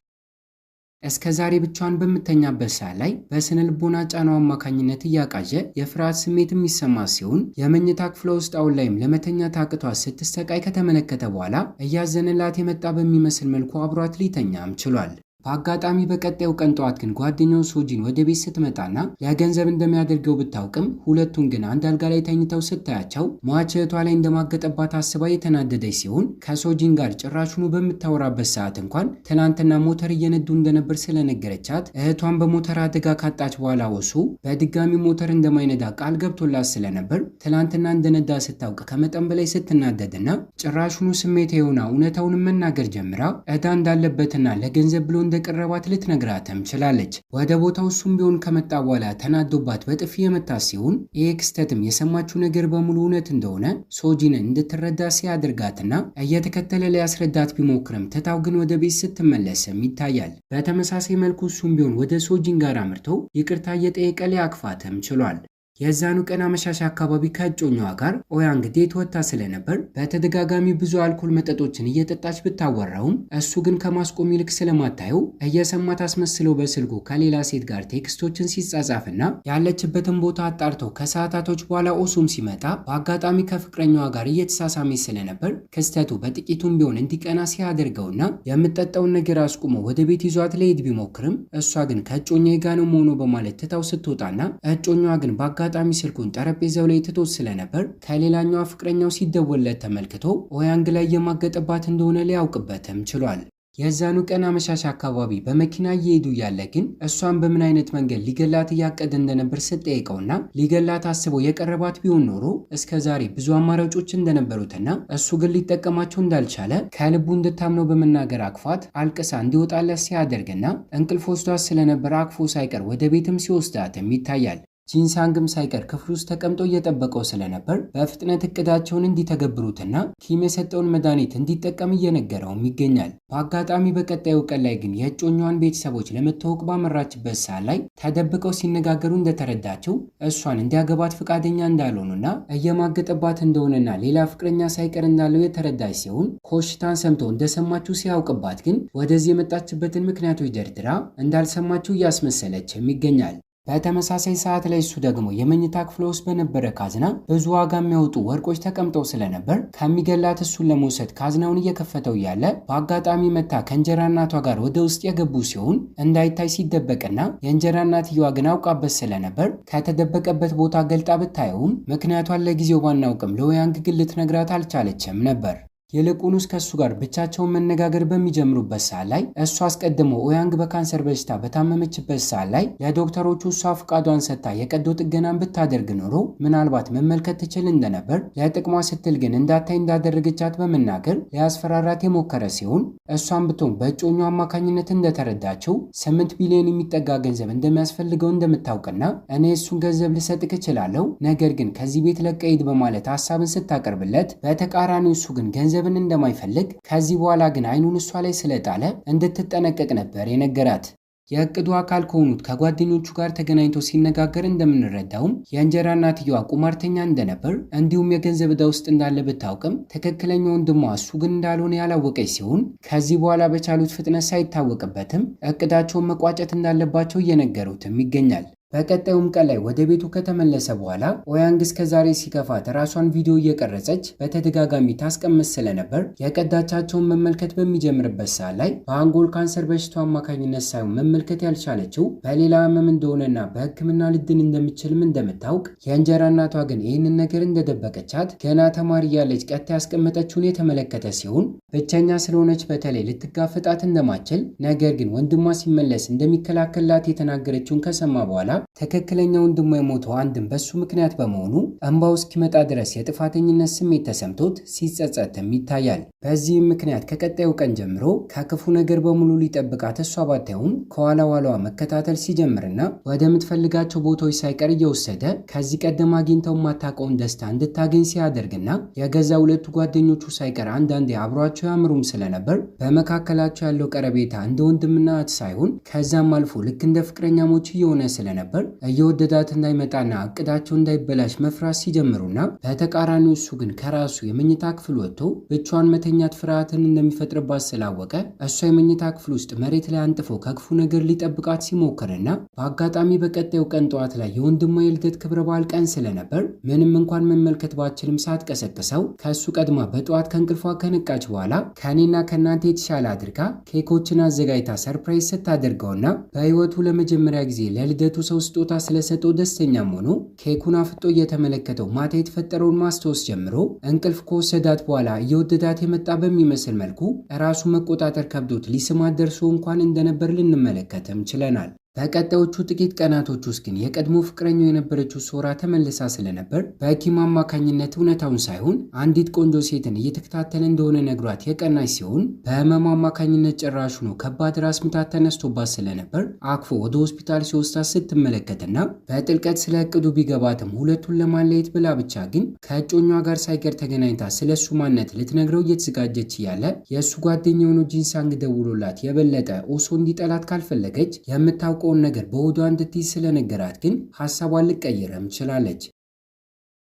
እስከ ዛሬ ብቻዋን በምተኛበት ሰዓት ላይ በስነ ልቦና ጫናው አማካኝነት እያቃዠ የፍርሃት ስሜት የሚሰማ ሲሆን የመኝታ ክፍሏ ውስጥ አሁን ላይም ለመተኛት አቅቷት ስትሰቃይ ከተመለከተ በኋላ እያዘነላት የመጣ በሚመስል መልኩ አብሯት ሊተኛም ችሏል። በአጋጣሚ በቀጣዩ ቀን ጠዋት ግን ጓደኛው ሶጂን ወደ ቤት ስትመጣና ለገንዘብ እንደሚያደርገው ብታውቅም ሁለቱን ግን አንድ አልጋ ላይ ተኝተው ስታያቸው ሟች እህቷ ላይ እንደማገጠባት አስባ የተናደደች ሲሆን ከሶጂን ጋር ጭራሹኑ በምታወራበት ሰዓት እንኳን ትናንትና ሞተር እየነዱ እንደነበር ስለነገረቻት እህቷን በሞተር አደጋ ካጣች በኋላ ወሱ በድጋሚ ሞተር እንደማይነዳ ቃል ገብቶላት ስለነበር ትናንትና እንደነዳ ስታውቅ ከመጠን በላይ ስትናደድና ጭራሹኑ ስሜት የሆና እውነታውን መናገር ጀምራ ዕዳ እንዳለበትና ለገንዘብ ብሎ እንደቀረባት ልትነግራትም ችላለች። ወደ ቦታው እሱም ቢሆን ከመጣ በኋላ ተናዶባት በጥፊ የመታት ሲሆን ይህ ክስተትም የሰማችው ነገር በሙሉ እውነት እንደሆነ ሶጂንን እንድትረዳ ሲያደርጋትና እየተከተለ ሊያስረዳት ቢሞክርም ትታው ግን ወደ ቤት ስትመለስም ይታያል። በተመሳሳይ መልኩ እሱም ቢሆን ወደ ሶጂን ጋር አምርቶ ይቅርታ እየጠየቀ ሊያቅፋትም ችሏል። የዛኑ ቀን አመሻሽ አካባቢ ከእጮኛዋ ጋር ኦያንግ date ወጥታ ስለነበር በተደጋጋሚ ብዙ አልኮል መጠጦችን እየጠጣች ብታወራውም እሱ ግን ከማስቆም ይልቅ ስለማታየው እየሰማት አስመስለው በስልኩ ከሌላ ሴት ጋር text ኦችን ሲጻጻፍና ያለችበትን ቦታ አጣርተው ከሰዓታቶች በኋላ ኦሱም ሲመጣ በአጋጣሚ ከፍቅረኛዋ ጋር እየተሳሳመች ስለነበር ክስተቱ በጥቂቱም ቢሆን እንዲቀና ሲያደርገውና የምትጠጣውን ነገር አስቁሞ ወደ ቤት ይዟት ሊሄድ ቢሞክርም እሷ ግን ከእጮኛዬ ጋር ነው መሆኑ በማለት ትታው ስትወጣና እጮኛዋ ግን በአጋጣሚ ስልኩን ጠረጴዛው ላይ ትቶት ስለነበር ከሌላኛዋ ፍቅረኛው ሲደወልለት ተመልክቶ ኦያንግ ላይ የማገጠባት እንደሆነ ሊያውቅበትም ችሏል። የዛኑ ቀን አመሻሽ አካባቢ በመኪና እየሄዱ ያለ ግን እሷን በምን አይነት መንገድ ሊገላት እያቀደ እንደነበር ስትጠይቀውና ሊገላት አስቦ የቀረባት ቢሆን ኖሮ እስከ ዛሬ ብዙ አማራጮች እንደነበሩትና እሱ ግን ሊጠቀማቸው እንዳልቻለ ከልቡ እንድታምነው በመናገር አቅፏት አልቅሳ እንዲወጣለት ሲያደርግና እንቅልፍ ወስዷት ስለነበር አቅፎ ሳይቀር ወደ ቤትም ሲወስዳትም ይታያል። ጂንሳንግም ሳይቀር ክፍሉ ውስጥ ተቀምጦ እየጠበቀው ስለነበር በፍጥነት እቅዳቸውን እንዲተገብሩትና ኪም የሰጠውን መድኃኒት እንዲጠቀም እየነገረውም ይገኛል። በአጋጣሚ በቀጣዩ ቀን ላይ ግን የእጮኛዋን ቤተሰቦች ለመተዋወቅ ባመራችበት ሰዓት ላይ ተደብቀው ሲነጋገሩ እንደተረዳቸው እሷን እንዲያገባት ፈቃደኛ እንዳልሆኑና እየማገጠባት እንደሆነና ሌላ ፍቅረኛ ሳይቀር እንዳለው የተረዳች ሲሆን ኮሽታን ሰምቶ እንደሰማችው ሲያውቅባት ግን ወደዚህ የመጣችበትን ምክንያቶች ደርድራ እንዳልሰማችው እያስመሰለችም ይገኛል። በተመሳሳይ ሰዓት ላይ እሱ ደግሞ የመኝታ ክፍሏ ውስጥ በነበረ ካዝና ብዙ ዋጋ የሚያወጡ ወርቆች ተቀምጠው ስለነበር ከሚገላት እሱን ለመውሰድ ካዝናውን እየከፈተው እያለ በአጋጣሚ መታ ከእንጀራ እናቷ ጋር ወደ ውስጥ የገቡ ሲሆን እንዳይታይ ሲደበቅና የእንጀራ እናትየዋ ግን አውቃበት ስለነበር ከተደበቀበት ቦታ ገልጣ ብታየውም ምክንያቷን ለጊዜው ባናውቅም ለኦያንግ ግን ልትነግራት አልቻለችም ነበር። ይልቁንስ ከእሱ ጋር ብቻቸውን መነጋገር በሚጀምሩበት ሰዓት ላይ እሱ አስቀድሞ ኦያንግ በካንሰር በሽታ በታመመችበት ሰዓት ላይ ለዶክተሮቹ እሷ ፍቃዷን ሰጥታ የቀዶ ጥገናን ብታደርግ ኖሮ ምናልባት መመልከት ትችል እንደነበር ለጥቅሟ ስትል ግን እንዳታይ እንዳደረገቻት በመናገር ሊያስፈራራት የሞከረ ሲሆን እሷም ብትሆን በእጮኛው አማካኝነት እንደተረዳችው 8 ቢሊዮን የሚጠጋ ገንዘብ እንደሚያስፈልገው እንደምታውቅና እኔ እሱን ገንዘብ ልሰጥክ እችላለሁ፣ ነገር ግን ከዚህ ቤት ለቀህ ሂድ በማለት ሀሳብን ስታቀርብለት በተቃራኒው እሱ ግን ገንዘብ እንደማይፈልግ ከዚህ በኋላ ግን አይኑን እሷ ላይ ስለጣለ እንድትጠነቀቅ ነበር የነገራት። የእቅዱ አካል ከሆኑት ከጓደኞቹ ጋር ተገናኝቶ ሲነጋገር እንደምንረዳውም የእንጀራ እናትየዋ ቁማርተኛ እንደነበር እንዲሁም የገንዘብ ዕዳ ውስጥ እንዳለ ብታውቅም ትክክለኛ ወንድሟ እሱ ግን እንዳልሆነ ያላወቀች ሲሆን ከዚህ በኋላ በቻሉት ፍጥነት ሳይታወቅበትም እቅዳቸውን መቋጨት እንዳለባቸው እየነገሩትም ይገኛል። በቀጣዩም ቀን ላይ ወደ ቤቱ ከተመለሰ በኋላ ኦያንግ እስከ ዛሬ ሲከፋት ራሷን ቪዲዮ እየቀረጸች በተደጋጋሚ ታስቀምጥ ስለነበር የቀዳቻቸውን መመልከት በሚጀምርበት ሰዓት ላይ በአንጎል ካንሰር በሽታው አማካኝነት ሳይሆን መመልከት ያልቻለችው በሌላ ሕመም እንደሆነና በሕክምና ልድን እንደምችልም እንደምታውቅ የእንጀራ እናቷ ግን ይህንን ነገር እንደደበቀቻት ገና ተማሪ እያለች ቀጥታ ያስቀመጠችውን የተመለከተ ሲሆን ብቸኛ ስለሆነች በተለይ ልትጋፈጣት እንደማችል ነገር ግን ወንድሟ ሲመለስ እንደሚከላከልላት የተናገረችውን ከሰማ በኋላ ትክክለኛ ወንድሟ የሞተው አንድም በሱ ምክንያት በመሆኑ እንባው እስኪመጣ ድረስ የጥፋተኝነት ስሜት ተሰምቶት ሲጸጸትም ይታያል። በዚህም ምክንያት ከቀጣዩ ቀን ጀምሮ ከክፉ ነገር በሙሉ ሊጠብቃት እሷ ባታየውም ከኋላ ኋላዋ መከታተል ሲጀምርና ወደምትፈልጋቸው ቦታዎች ሳይቀር እየወሰደ ከዚህ ቀደም አግኝተው የማታውቀውን ደስታ እንድታገኝ ሲያደርግና የገዛ ሁለቱ ጓደኞቹ ሳይቀር አንዳንዴ አብሯቸው ያምሩም ስለነበር በመካከላቸው ያለው ቀረቤታ እንደ ወንድምና እህት ሳይሆን ከዛም አልፎ ልክ እንደ ፍቅረኛሞች እየሆነ ስለነበር እየወደዳት እንዳይመጣና እቅዳቸው እንዳይበላሽ መፍራት ሲጀምሩና በተቃራኒው እሱ ግን ከራሱ የመኝታ ክፍል ወጥቶ ብቻዋን መተኛት ፍርሃትን እንደሚፈጥርባት ስላወቀ እሷ የመኝታ ክፍል ውስጥ መሬት ላይ አንጥፎ ከክፉ ነገር ሊጠብቃት ሲሞክርና በአጋጣሚ በቀጣዩ ቀን ጠዋት ላይ የወንድሟ የልደት ክብረ በዓል ቀን ስለነበር ምንም እንኳን መመልከት ባችልም ሳትቀሰቅሰው ከእሱ ቀድማ በጠዋት ከእንቅልፏ ከነቃች በኋላ ከእኔና ከእናንተ የተሻለ አድርጋ ኬኮችን አዘጋጅታ surprise ስታደርገውና በሕይወቱ ለመጀመሪያ ጊዜ ለልደቱ ሰው ስጦታ ስለሰጠው ደስተኛም ሆኖ ኬኩን አፍጦ እየተመለከተው ማታ የተፈጠረውን ማስታወስ ጀምሮ እንቅልፍ ከወሰዳት በኋላ እየወደዳት የመጣ በሚመስል መልኩ ራሱ መቆጣጠር ከብዶት ሊስማት ደርሶ እንኳን እንደነበር ልንመለከትም ችለናል። በቀጣዮቹ ጥቂት ቀናቶች ውስጥ ግን የቀድሞ ፍቅረኛው የነበረችው ሶራ ተመልሳ ስለነበር በኪም አማካኝነት እውነታውን ሳይሆን አንዲት ቆንጆ ሴትን እየተከታተለ እንደሆነ ነግሯት የቀናች ሲሆን በህመሙ አማካኝነት ጭራሹ ነው ከባድ ራስ ምታት ተነስቶባት ስለነበር አቅፎ ወደ ሆስፒታል ሲወስዳት ስትመለከትና በጥልቀት ስለ እቅዱ ቢገባትም ሁለቱን ለማለየት ብላ ብቻ ግን ከእጮኛዋ ጋር ሳይቀር ተገናኝታ ስለ እሱ ማንነት ልትነግረው እየተዘጋጀች እያለ የእሱ ጓደኛ የሆነው ጂንሳንግ ደውሎላት የበለጠ ኦሶ እንዲጠላት ካልፈለገች የምታውቀው ነገር በሆዷ እንድትይዝ ስለነገራት ግን ሀሳቧን ልትቀይርም ችላለች።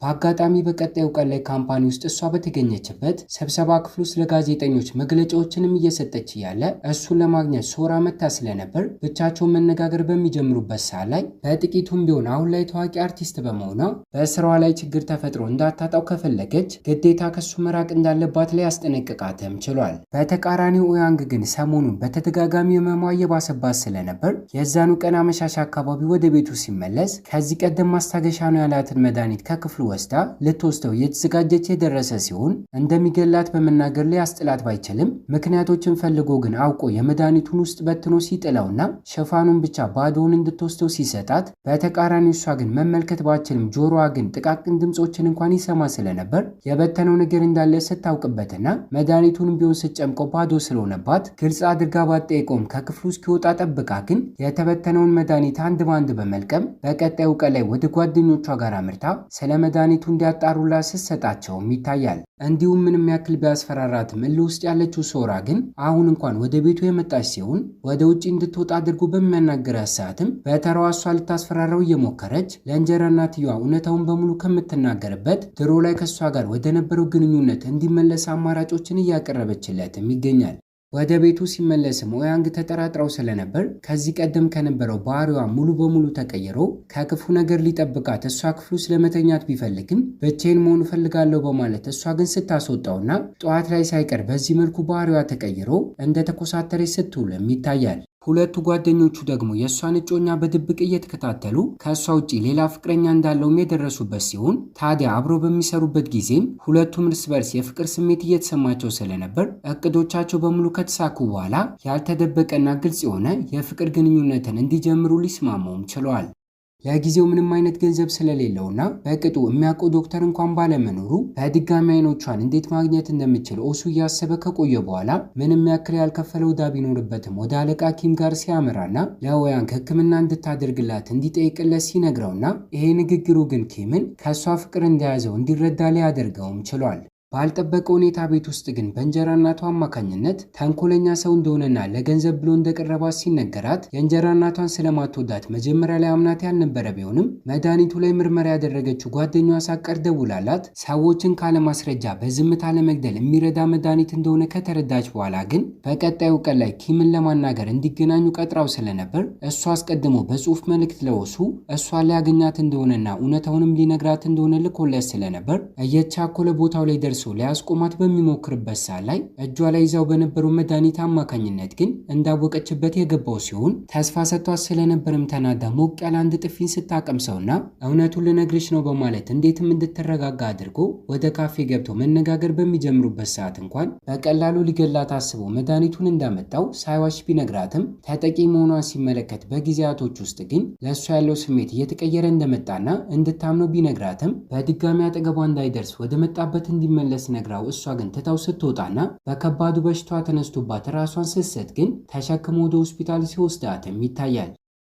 በአጋጣሚ በቀጣዩ ቀን ላይ company ውስጥ እሷ በተገኘችበት ስብሰባ ክፍል ውስጥ ለጋዜጠኞች መግለጫዎችንም እየሰጠች እያለ እሱን ለማግኘት ሶራ መታ ስለነበር ብቻቸውን መነጋገር በሚጀምሩበት ሰዓት ላይ በጥቂቱም ቢሆን አሁን ላይ ታዋቂ አርቲስት በመሆኗ በስራዋ ላይ ችግር ተፈጥሮ እንዳታጣው ከፈለገች ግዴታ ከሱ መራቅ እንዳለባት ላይ ያስጠነቅቃትም ችሏል። በተቃራኒው ኦያንግ ግን ሰሞኑን በተደጋጋሚ ህመሟ እየባሰባት ስለነበር የዛኑ ቀን አመሻሽ አካባቢ ወደ ቤቱ ሲመለስ ከዚህ ቀደም ማስታገሻ ነው ያላትን መድኃኒት ከክፍሉ ወስዳ ልትወስደው እየተዘጋጀች የደረሰ ሲሆን እንደሚገላት በመናገር ሊያስጥላት ባይችልም ምክንያቶችን ፈልጎ ግን አውቆ የመድኃኒቱን ውስጥ በትኖ ሲጥለውና ሽፋኑን ብቻ ባዶውን እንድትወስደው ሲሰጣት፣ በተቃራኒው እሷ ግን መመልከት ባችልም ጆሮዋ ግን ጥቃቅን ድምፆችን እንኳን ይሰማ ስለነበር የበተነው ነገር እንዳለ ስታውቅበትና መድኃኒቱንም ቢሆን ስትጨምቀው ባዶ ስለሆነባት ግልጽ አድርጋ ባትጠይቀውም ከክፍሉ እስኪወጣ ጠብቃ ግን የተበተነውን መድኃኒት አንድ በአንድ በመልቀም በቀጣዩ ቀን ላይ ወደ ጓደኞቿ ጋር አምርታ ስለ መድኃኒቱ እንዲያጣሩላት ስትሰጣቸውም ይታያል። እንዲሁም ምንም ያክል ቢያስፈራራትም እልህ ውስጥ ያለችው ሶራ ግን አሁን እንኳን ወደ ቤቱ የመጣች ሲሆን ወደ ውጭ እንድትወጣ አድርጎ በሚያናግራት ሰዓትም በተራዋ እሷ ልታስፈራራው እየሞከረች ለእንጀራ እናትየዋ እውነታውን በሙሉ ከምትናገርበት ድሮ ላይ ከእሷ ጋር ወደ ነበረው ግንኙነት እንዲመለስ አማራጮችን እያቀረበችለትም ይገኛል። ወደ ቤቱ ሲመለስም ኦያንግ ተጠራጥረው ስለነበር ከዚህ ቀደም ከነበረው ባህሪዋ ሙሉ በሙሉ ተቀይሮ ከክፉ ነገር ሊጠብቃት እሷ ክፍሉ ስለመተኛት ቢፈልግም ብቻዬን መሆን እፈልጋለሁ በማለት እሷ ግን ስታስወጣውና ጠዋት ላይ ሳይቀር በዚህ መልኩ ባህሪዋ ተቀይሮ እንደ ተኮሳተረች ስትውልም ይታያል። ሁለቱ ጓደኞቹ ደግሞ የእሷን እጮኛ በድብቅ እየተከታተሉ ከእሷ ውጪ ሌላ ፍቅረኛ እንዳለውም የደረሱበት ሲሆን ታዲያ አብሮ በሚሰሩበት ጊዜም ሁለቱም እርስ በርስ የፍቅር ስሜት እየተሰማቸው ስለነበር እቅዶቻቸው በሙሉ ከተሳኩ በኋላ ያልተደበቀና ግልጽ የሆነ የፍቅር ግንኙነትን እንዲጀምሩ ሊስማሙም ችለዋል። ለጊዜው ምንም አይነት ገንዘብ ስለሌለውና በቅጡ የሚያውቀው ዶክተር እንኳን ባለመኖሩ በድጋሚ አይኖቿን እንዴት ማግኘት እንደሚችል ኦሱ እያሰበ ከቆየ በኋላ ምንም ያክል ያልከፈለው ዕዳ ቢኖርበትም ወደ አለቃ ኪም ጋር ሲያመራና ለኦያንግ ሕክምና እንድታደርግላት እንዲጠይቅለት ሲነግረውና ይሄ ንግግሩ ግን ኪምን ከእሷ ፍቅር እንደያዘው እንዲረዳ ሊያደርገውም ችሏል። ባልጠበቀ ሁኔታ ቤት ውስጥ ግን በእንጀራ እናቷ አማካኝነት ተንኮለኛ ሰው እንደሆነና ለገንዘብ ብሎ እንደቀረባት ሲነገራት የእንጀራ እናቷን ስለማትወዳት መጀመሪያ ላይ አምናት ያልነበረ ቢሆንም መድኃኒቱ ላይ ምርመራ ያደረገችው ጓደኛዋ ሳቀር ደውላላት ሰዎችን ካለማስረጃ በዝምታ ለመግደል የሚረዳ መድኃኒት እንደሆነ ከተረዳች በኋላ ግን በቀጣዩ ቀን ላይ ኪምን ለማናገር እንዲገናኙ ቀጥራው ስለነበር እሱ አስቀድሞ በጽሁፍ መልእክት ለወሱ እሷ ሊያገኛት እንደሆነና እውነታውንም ሊነግራት እንደሆነ ልኮለት ስለነበር እየቻኮለ ቦታው ላይ ደርሶ ሊያስቆማት በሚሞክርበት ሰዓት ላይ እጇ ላይ ይዛው በነበረው መድኃኒት አማካኝነት ግን እንዳወቀችበት የገባው ሲሆን ተስፋ ሰጥቷት ስለነበርም ተናዳ ሞቅ ያለ አንድ ጥፊን ስታቀምሰውና እውነቱን ልነግርሽ ነው በማለት እንዴትም እንድትረጋጋ አድርጎ ወደ ካፌ ገብቶ መነጋገር በሚጀምሩበት ሰዓት እንኳን በቀላሉ ሊገላት አስቦ መድኃኒቱን እንዳመጣው ሳይዋሽ ቢነግራትም ተጠቂ መሆኗን ሲመለከት በጊዜያቶች ውስጥ ግን ለእሷ ያለው ስሜት እየተቀየረ እንደመጣና እንድታምነው ቢነግራትም በድጋሚ አጠገቧ እንዳይደርስ ወደ መጣበት እንዲመለስ ነግራው እሷ ግን ትታው ስትወጣና በከባዱ በሽታዋ ተነስቶባት ራሷን ስትስት ግን ተሸክሞ ወደ ሆስፒታል ሲወስዳትም ይታያል።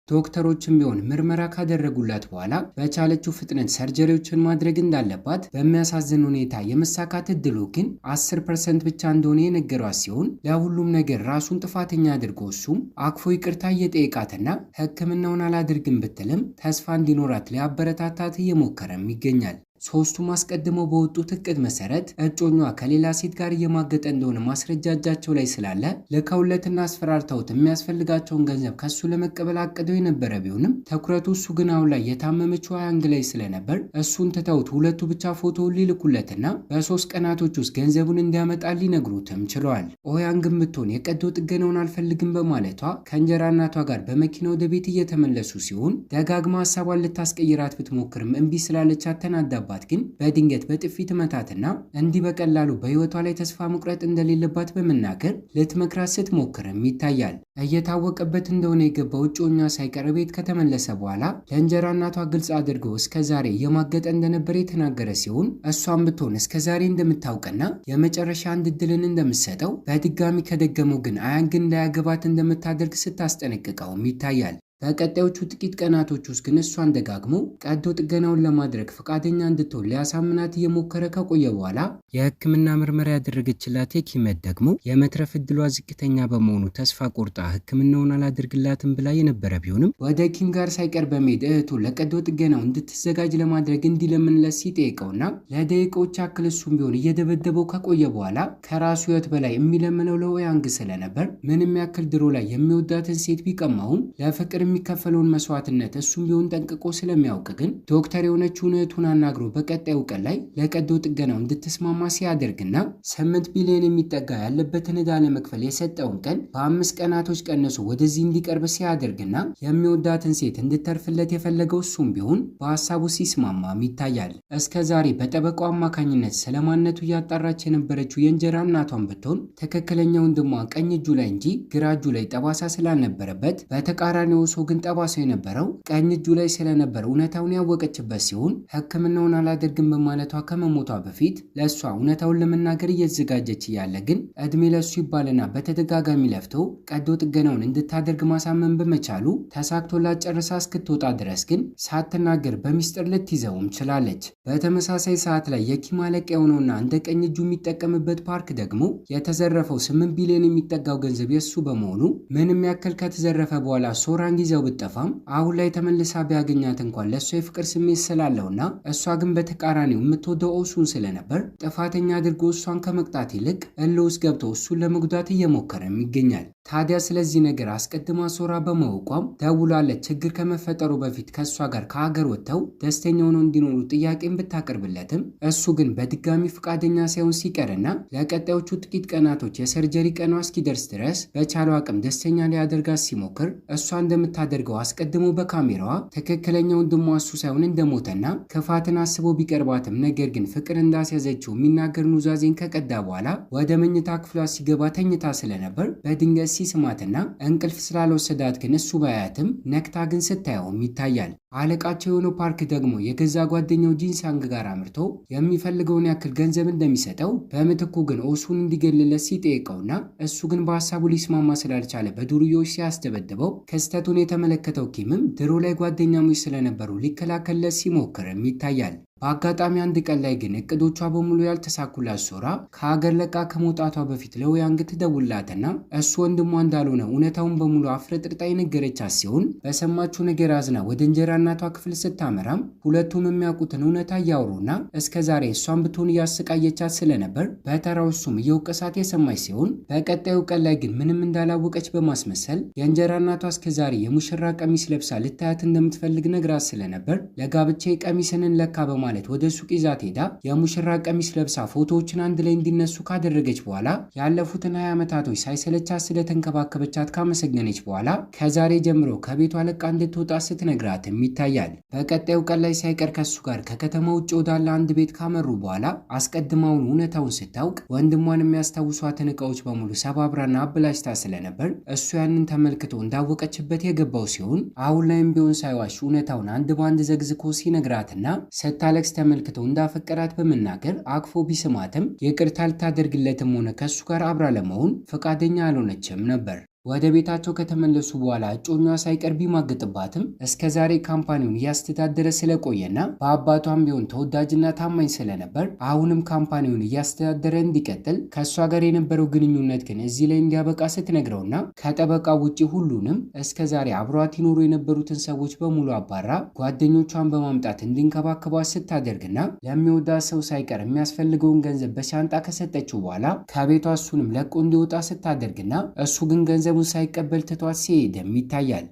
ዶክተሮችም ቢሆን ምርመራ ካደረጉላት በኋላ በቻለችው ፍጥነት surgery ዎችን ማድረግ እንዳለባት በሚያሳዝን ሁኔታ የመሳካት እድሉ ግን 10% ብቻ እንደሆነ የነገሯት ሲሆን ለሁሉም ነገር ራሱን ጥፋተኛ አድርጎ እሱም አቅፎ ይቅርታ እየጠየቃትና ሕክምናውን አላድርግም ብትልም ተስፋ እንዲኖራት ሊያበረታታት እየሞከረም ይገኛል። ሶስቱም አስቀድመው በወጡት እቅድ መሰረት እጮኛዋ ከሌላ ሴት ጋር እየማገጠ እንደሆነ ማስረጃ እጃቸው ላይ ስላለ ልከውለትና አስፈራርተውት የሚያስፈልጋቸውን ገንዘብ ከሱ ለመቀበል አቅደው የነበረ ቢሆንም ትኩረቱ እሱ ግን አሁን ላይ የታመመችው አያንግ ላይ ስለነበር እሱን ትተውት ሁለቱ ብቻ ፎቶውን ሊልኩለትና በ3 ቀናቶች ውስጥ ገንዘቡን እንዲያመጣ ሊነግሩትም ችለዋል። ኦያንግም ብትሆን የቀዶ ጥገናውን አልፈልግም በማለቷ ከእንጀራ እናቷ ጋር በመኪና ወደ ቤት እየተመለሱ ሲሆን ደጋግማ ሀሳቧን ልታስቀይራት ብትሞክርም እምቢ ስላለቻት ተናዳባት ግን በድንገት በጥፊ ትመታትና እንዲህ በቀላሉ በህይወቷ ላይ ተስፋ መቁረጥ እንደሌለባት በመናገር ልትመክራት ስትሞክርም ይታያል። እየታወቀበት እንደሆነ የገባው እጮኛ ሳይቀር ቤት ከተመለሰ በኋላ ለእንጀራ እናቷ ግልጽ አድርጎ እስከ ዛሬ እየማገጠ እንደነበር የተናገረ ሲሆን እሷም ብትሆን እስከ ዛሬ እንደምታውቅና የመጨረሻ አንድ እድልን እንደምትሰጠው በድጋሚ ከደገመው ግን አያንግን እንዳያገባት እንደምታደርግ ስታስጠነቅቀውም ይታያል። በቀጣዮቹ ጥቂት ቀናቶች ውስጥ ግን እሷን ደጋግሞ ቀዶ ጥገናውን ለማድረግ ፈቃደኛ እንድትሆን ሊያሳምናት እየሞከረ ከቆየ በኋላ የሕክምና ምርመራ ያደረገችላት የኪመት ደግሞ የመትረፍ እድሏ ዝቅተኛ በመሆኑ ተስፋ ቆርጣ ሕክምናውን አላደርግላትም ብላ የነበረ ቢሆንም ወደ ኪም ጋር ሳይቀር በመሄድ እህቱ ለቀዶ ጥገናው እንድትዘጋጅ ለማድረግ እንዲለምንለት ሲጠይቀውና ለደቂቃዎች ያክል እሱም ቢሆን እየደበደበው ከቆየ በኋላ ከራሱ ሕይወት በላይ የሚለምነው ለኦያንግ ስለነበር ምንም ያክል ድሮ ላይ የሚወዳትን ሴት ቢቀማውም ለፍቅር የሚከፈለውን መስዋዕትነት እሱም ቢሆን ጠንቅቆ ስለሚያውቅ ግን ዶክተር የሆነችውን እህቱን አናግሮ በቀጣዩ ቀን ላይ ለቀዶ ጥገናው እንድትስማማ ሲያደርግና 8 ቢሊዮን የሚጠጋ ያለበትን ዕዳ ለመክፈል የሰጠውን ቀን በ5 ቀናቶች ቀንሶ ወደዚህ እንዲቀርብ ሲያደርግና የሚወዳትን ሴት እንድተርፍለት የፈለገው እሱም ቢሆን በሀሳቡ ሲስማማም ይታያል። እስከ ዛሬ በጠበቃው አማካኝነት ስለማንነቱ እያጣራች የነበረችው የእንጀራ እናቷን ብትሆን ትክክለኛ ወንድሟ ቀኝ እጁ ላይ እንጂ ግራ እጁ ላይ ጠባሳ ስላልነበረበት በተቃራኒው ሰው ግን ጠባሳው የነበረው ቀኝ እጁ ላይ ስለነበር እውነታውን ያወቀችበት ሲሆን ሕክምናውን አላደርግም በማለቷ ከመሞቷ በፊት ለእሷ እውነታውን ለመናገር እየተዘጋጀች እያለ ግን እድሜ ለእሱ ይባልና በተደጋጋሚ ለፍቶ ቀዶ ጥገናውን እንድታደርግ ማሳመን በመቻሉ ተሳክቶላት ጨርሳ እስክትወጣ ድረስ ግን ሳትናገር በሚስጥር ልትይዘውም ችላለች። በተመሳሳይ ሰዓት ላይ የኪም አለቃ የሆነውና እንደ ቀኝ እጁ የሚጠቀምበት ፓርክ ደግሞ የተዘረፈው 8 ቢሊዮን የሚጠጋው ገንዘብ የሱ በመሆኑ ምንም ያክል ከተዘረፈ በኋላ ሶራን ጊዜው ብትጠፋም አሁን ላይ ተመልሳ ቢያገኛት እንኳን ለእሷ የፍቅር ስሜት ስላለውና እሷ ግን በተቃራኒው የምትወደው ኦሱን ስለነበር ጥፋተኛ አድርጎ እሷን ከመቅጣት ይልቅ እልህ ውስጥ ገብቶ እሱን ለመጉዳት እየሞከረም ይገኛል። ታዲያ ስለዚህ ነገር አስቀድማ ሶራ በማወቋም ደውላለት ችግር ከመፈጠሩ በፊት ከእሷ ጋር ከሀገር ወጥተው ደስተኛ ሆነው እንዲኖሩ ጥያቄን ብታቀርብለትም እሱ ግን በድጋሚ ፈቃደኛ ሳይሆን ሲቀርና ለቀጣዮቹ ጥቂት ቀናቶች የ surgery ቀኗ እስኪደርስ ድረስ በቻለው አቅም ደስተኛ ሊያደርጋት ሲሞክር እሷ እንደምታደርገው አስቀድሞ በካሜራዋ ትክክለኛ ወንድሟ እሱ ሳይሆን እንደሞተና ክፋትን አስቦ ቢቀርባትም ነገር ግን ፍቅር እንዳስያዘችው የሚናገር ኑዛዜን ከቀዳ በኋላ ወደ መኝታ ክፍሏ ሲገባ ተኝታ ስለነበር በድንገት ሲስማትና እንቅልፍ ስላልወሰዳት ግን እሱ ባያትም ነክታ ግን ስታየውም ይታያል። አለቃቸው የሆነው ፓርክ ደግሞ የገዛ ጓደኛው ጂንሳንግ ጋር አምርቶ የሚፈልገውን ያክል ገንዘብ እንደሚሰጠው በምትኩ ግን ኦሱን እንዲገልለት ሲጠይቀውና እሱ ግን በሀሳቡ ሊስማማ ስላልቻለ በዱርዬዎች ሲያስደበድበው ክስተቱን የተመለከተው ኪምም ድሮ ላይ ጓደኛሞች ስለነበሩ ሊከላከልለት ሲሞክርም ይታያል። በአጋጣሚ አንድ ቀን ላይ ግን እቅዶቿ በሙሉ ያልተሳኩላት ሶራ ከሀገር ለቃ ከመውጣቷ በፊት ለውያንግ ትደውልላትና እሱ ወንድሟ እንዳልሆነ እውነታውን በሙሉ አፍረጥርጣ የነገረቻት ሲሆን በሰማችው ነገር አዝና ወደ እንጀራ እናቷ ክፍል ስታመራም ሁለቱም የሚያውቁትን እውነታ እያወሩና እስከ ዛሬ እሷን ብትሆን እያሰቃየቻት ስለነበር በተራው እሱም እየወቀሳት የሰማች ሲሆን በቀጣዩ ቀን ላይ ግን ምንም እንዳላወቀች በማስመሰል የእንጀራ እናቷ እስከ ዛሬ የሙሽራ ቀሚስ ለብሳ ልታያት እንደምትፈልግ ነግራት ስለነበር ለጋብቻ ቀሚስንን ለካ ማለት ወደ ሱቅ ይዛት ሄዳ የሙሽራ ቀሚስ ለብሳ ፎቶዎችን አንድ ላይ እንዲነሱ ካደረገች በኋላ ያለፉትን 20 ዓመታቶች ሳይሰለቻት ስለተንከባከበቻት ካመሰገነች በኋላ ከዛሬ ጀምሮ ከቤቷ ለቃ እንድትወጣ ስትነግራትም ይታያል። በቀጣዩ ቀን ላይ ሳይቀር ከሱ ጋር ከከተማ ውጭ ወዳለ አንድ ቤት ካመሩ በኋላ አስቀድማውን እውነታውን ስታውቅ ወንድሟን የሚያስታውሷትን እቃዎች በሙሉ ሰባብራና አበላሽታ ስለነበር እሱ ያንን ተመልክቶ እንዳወቀችበት የገባው ሲሆን አሁን ላይም ቢሆን ሳይዋሽ እውነታውን አንድ በአንድ ዘግዝኮ ሲነግራትና ስታለቅስ ተመልክቶ እንዳፈቀራት በመናገር አቅፎ ቢስማትም ይቅርታ ልታደርግለትም ሆነ ከሱ ጋር አብራ ለመሆን ፈቃደኛ አልሆነችም ነበር። ወደ ቤታቸው ከተመለሱ በኋላ እጮኛዋ ሳይቀር ቢማግጥባትም እስከ ዛሬ company ውን እያስተዳደረ ስለቆየና በአባቷም ቢሆን ተወዳጅና ታማኝ ስለነበር አሁንም company ውን እያስተዳደረ እንዲቀጥል ከእሷ ጋር የነበረው ግንኙነት ግን እዚህ ላይ እንዲያበቃ ስትነግረውና ከጠበቃ ውጪ ሁሉንም እስከ ዛሬ አብሯት ይኖሩ የነበሩትን ሰዎች በሙሉ አባራ ጓደኞቿን በማምጣት እንዲንከባከቧት ስታደርግና ለሚወዳት ሰው ሳይቀር የሚያስፈልገውን ገንዘብ በሻንጣ ከሰጠችው በኋላ ከቤቷ እሱንም ለቆ እንዲወጣ ስታደርግና እሱ ግን ገንዘቡ ሳይቀበል ትቷት ሲሄድም ይታያል።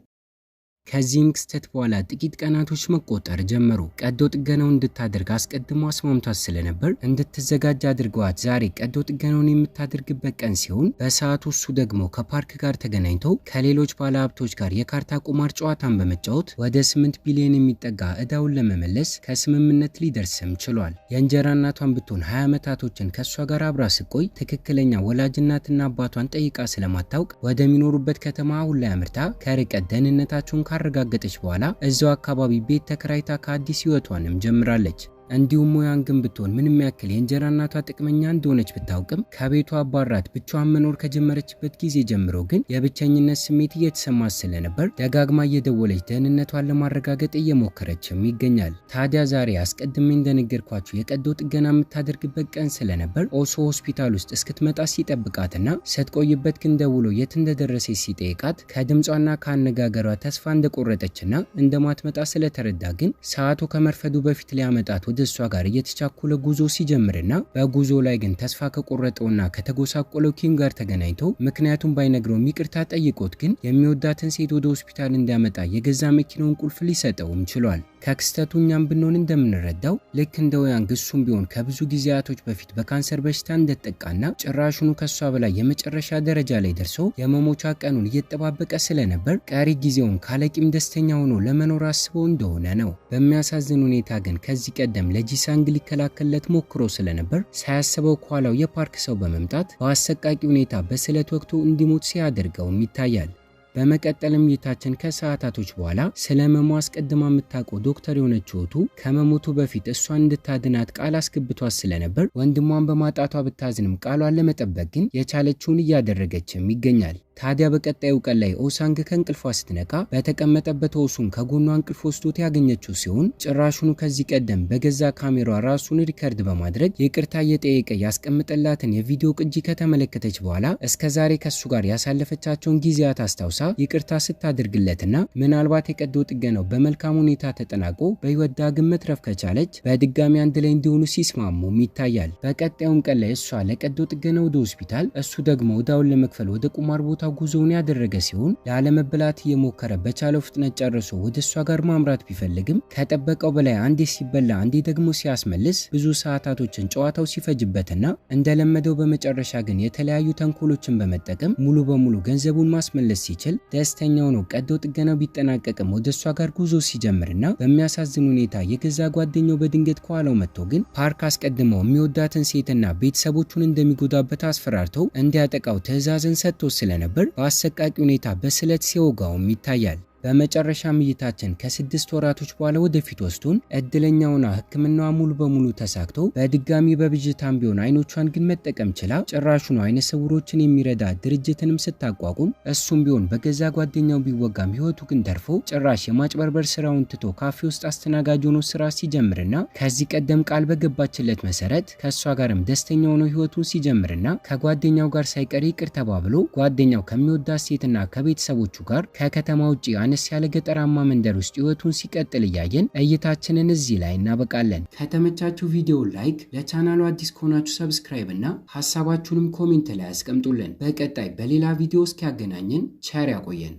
ከዚህም ክስተት በኋላ ጥቂት ቀናቶች መቆጠር ጀመሩ። ቀዶ ጥገናውን እንድታደርግ አስቀድሞ አስማምቷት ስለነበር እንድትዘጋጅ አድርገዋት ዛሬ ቀዶ ጥገናውን የምታደርግበት ቀን ሲሆን በሰዓቱ እሱ ደግሞ ከፓርክ ጋር ተገናኝቶ ከሌሎች ባለሀብቶች ጋር የካርታ ቁማር ጨዋታን በመጫወት ወደ 8 ቢሊዮን የሚጠጋ እዳውን ለመመለስ ከስምምነት ሊደርስም ችሏል። የእንጀራ እናቷን ብትሆን 20 ዓመታቶችን ከእሷ ጋር አብራ ስቆይ ትክክለኛ ወላጅ እናትና አባቷን ጠይቃ ስለማታውቅ ወደሚኖሩበት ከተማ አሁን ላይ አምርታ ከርቀት ደህንነታቸውን ካረጋገጠች በኋላ እዛው አካባቢ ቤት ተከራይታ ከአዲስ ህይወቷንም ጀምራለች። እንዲሁም ሞያን ግን ብትሆን ምንም ያክል የእንጀራ እናቷ ጥቅመኛ እንደሆነች ብታውቅም ከቤቷ አባራት ብቻዋን መኖር ከጀመረችበት ጊዜ ጀምሮ ግን የብቸኝነት ስሜት እየተሰማት ስለነበር ደጋግማ እየደወለች ደህንነቷን ለማረጋገጥ እየሞከረችም ይገኛል። ታዲያ ዛሬ አስቀድሜ እንደነገርኳችሁ የቀዶ ጥገና የምታደርግበት ቀን ስለነበር ኦሶ ሆስፒታል ውስጥ እስክትመጣ ሲጠብቃትና ስትቆይበት ግን ደውሎ የት እንደደረሰች ሲጠይቃት ከድምጿና ከአነጋገሯ ተስፋ እንደቆረጠችና እንደማትመጣ ስለተረዳ ግን ሰዓቱ ከመርፈዱ በፊት ሊያመጣት ወደ ወደ እሷ ጋር እየተቻኮለ ጉዞ ሲጀምርና በጉዞ ላይ ግን ተስፋ ከቆረጠውና ከተጎሳቆለው ኪም ጋር ተገናኝቶ ምክንያቱም ባይነግረውም ይቅርታ ጠይቆት ግን የሚወዳትን ሴት ወደ ሆስፒታል እንዲያመጣ የገዛ መኪናውን ቁልፍ ሊሰጠውም ችሏል። ከክስተቱ እኛም ብንሆን እንደምንረዳው ልክ እንደ ወያንግ እሱም ቢሆን ከብዙ ጊዜያቶች በፊት በካንሰር በሽታ እንደተጠቃና ጭራሹኑ ከሷ በላይ የመጨረሻ ደረጃ ላይ ደርሶ የመሞቻ ቀኑን እየተጠባበቀ ስለነበር ቀሪ ጊዜውን ካለቂም ደስተኛ ሆኖ ለመኖር አስቦ እንደሆነ ነው። በሚያሳዝን ሁኔታ ግን ከዚህ ቀደም ለጂሳንግ ሊከላከልለት ሞክሮ ስለነበር ሳያስበው ከኋላው የፓርክ ሰው በመምጣት በአሰቃቂ ሁኔታ በስለት ወቅቱ እንዲሞት ሲያደርገውም ይታያል። በመቀጠልም እይታችን ከሰዓታቶች በኋላ ስለ ህመሙ አስቀድማ የምታውቀው ዶክተር የሆነችው እህቱ ከመሞቱ በፊት እሷን እንድታድናት ቃል አስገብቷት ስለነበር ወንድሟን በማጣቷ ብታዝንም ቃሏን ለመጠበቅ ግን የቻለችውን እያደረገችም ይገኛል። ታዲያ በቀጣዩ ቀን ላይ ኦሳንግ ከእንቅልፏ ስትነቃ በተቀመጠበት ኦሱን ከጎኗ እንቅልፍ ወስዶት ያገኘችው ሲሆን ጭራሹኑ ከዚህ ቀደም በገዛ ካሜራ ራሱን record በማድረግ ይቅርታ እየጠየቀ ያስቀምጠላትን የቪዲዮ ቅጂ ከተመለከተች በኋላ እስከዛሬ ከሱ ጋር ያሳለፈቻቸውን ጊዜያት አስታውሳ ይቅርታ ስታደርግለትና ምናልባት የቀዶ ጥገናው በመልካም ሁኔታ ተጠናቆ በህይወት ዳግም መትረፍ ከቻለች በድጋሚ አንድ ላይ እንዲሆኑ ሲስማሙም ይታያል። በቀጣዩም ቀን ላይ እሷ ለቀዶ ጥገናው ወደ ሆስፒታል፣ እሱ ደግሞ ዕዳውን ለመክፈል ወደ ቁማር ቦታ ጉዞውን ያደረገ ሲሆን ላለመበላት እየሞከረ በቻለው ፍጥነት ጨርሶ ወደ እሷ ጋር ማምራት ቢፈልግም ከጠበቀው በላይ አንዴ ሲበላ አንዴ ደግሞ ሲያስመልስ ብዙ ሰዓታቶችን ጨዋታው ሲፈጅበትና እንደለመደው በመጨረሻ ግን የተለያዩ ተንኮሎችን በመጠቀም ሙሉ በሙሉ ገንዘቡን ማስመለስ ሲችል ደስተኛው ነው። ቀዶ ጥገናው ቢጠናቀቅም ወደ እሷ ጋር ጉዞ ሲጀምርና በሚያሳዝን ሁኔታ የገዛ ጓደኛው በድንገት ከኋላው መጥቶ ግን ፓርክ አስቀድመው የሚወዳትን ሴትና ቤተሰቦቹን እንደሚጎዳበት አስፈራርቶ እንዲያጠቃው ትዕዛዝን ሰጥቶ ስለነበር በአሰቃቂ ሁኔታ በስለት ሲወጋውም ይታያል። በመጨረሻም እይታችን ከ6 ወራቶች በኋላ ወደፊት ወስዶን እድለኛውና ሕክምናዋ ሙሉ በሙሉ ተሳክቶ በድጋሚ በብዥታም ቢሆን አይኖቿን ግን መጠቀም ችላ ጭራሹኑ አይነ ስውሮችን የሚረዳ ድርጅትንም ስታቋቁም እሱም ቢሆን በገዛ ጓደኛው ቢወጋም ህይወቱ ግን ተርፎ ጭራሽ የማጭበርበር ስራውን ትቶ ካፌ ውስጥ አስተናጋጅ ሆኖ ስራ ሲጀምርና ከዚህ ቀደም ቃል በገባችለት መሰረት ከሷ ጋርም ደስተኛ ሆኖ ህይወቱን ሲጀምርና ከጓደኛው ጋር ሳይቀር ይቅር ተባብሎ ጓደኛው ከሚወዳት ሴትና ከቤተሰቦቹ ጋር ከከተማ ውጪ አነስ ያለ ገጠራማ መንደር ውስጥ ህይወቱን ሲቀጥል እያየን እይታችንን እዚህ ላይ እናበቃለን። ከተመቻችሁ ቪዲዮ like፣ ለቻናሉ አዲስ ከሆናችሁ subscribe እና ሐሳባችሁንም comment ላይ አስቀምጡልን። በቀጣይ በሌላ ቪዲዮ እስኪያገናኘን ቸር ያቆየን።